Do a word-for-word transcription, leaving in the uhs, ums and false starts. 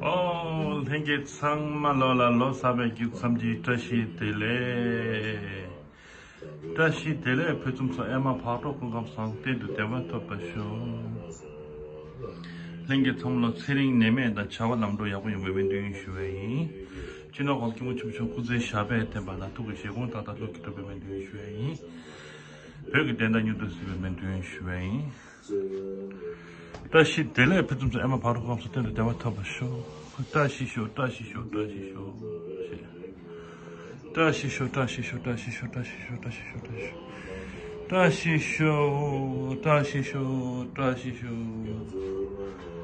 ཨོ། ལྷན་རྒྱས་ཚང་མ་ལོ་ལ་ལོ་གསར་པའི་རྒྱུ་མཚམས་ཀྱི་བཀྲ་ཤིས་བདེ་ལེགས། བཀྲ་ཤིས་བདེ་ལེགས་ཕུན་སུམ་ཚོགས། ཨེ་མ་བག་དྲོ་སྐུ་ཁམས་བཟང་། གཏན་དུ་བདེ་བ་ཐོབ་པར་ཤོག། ལྷན་རྒྱས་ཚང་མ་ལ་ཚེ་རིང་ནད་མེད་དང་བྱ་བ་ལམ་འགྲོ་ཡག་པོ་ཡོང་བའི་སྨོན་འདུན་ཞུ་བ་ཡིན། སྤྱི་ནོར་༸གོང་ས་༸སྐྱབས་མགོན་ཆེན་པོ་མཆོག་སྐུ་ཚེ་ཞབས་པད་བརྟན་པ་དང་ཐུགས་ཀྱི་བཞེད་དགོངས་མཐའ་དག་ལྷུན་གྱིས་གྲུབ་པའི་སྨོན་འདུན་ཞུ་བ་ཡིན། བོད་ཀྱི་བདེན་མཐའ་མྱུར་དུ་གཟིགས་པའི་སྨོན་འདུན་ཞུ་བ་ཡིན། བཀྲ་ཤིས་བདེ་ལེགས་ཕུན་སུམ་ཚོགས། ཨེ་མ་བག་དྲོ་སྐུ་ཁམས་བཟང་། གཏན་དུ་བདེ་བ་ཐོབ་པར་ཤོག། བཀྲ་ཤིས་ཤོག། བཀྲ་ཤིས་ཤོག། བཀྲ་ཤིས་ཤོག་ཞེས། བཀྲ་ཤིས་ཤོག། བཀྲ་ཤིས་ཤོག། བཀྲ་ཤིས་ཤོག། བཀྲ་ཤིས་ཤོག། བཀྲ་ཤིས་ཤོག། བཀྲ་ཤིས་ཤོག། བཀྲ་ཤིས་ཤོག།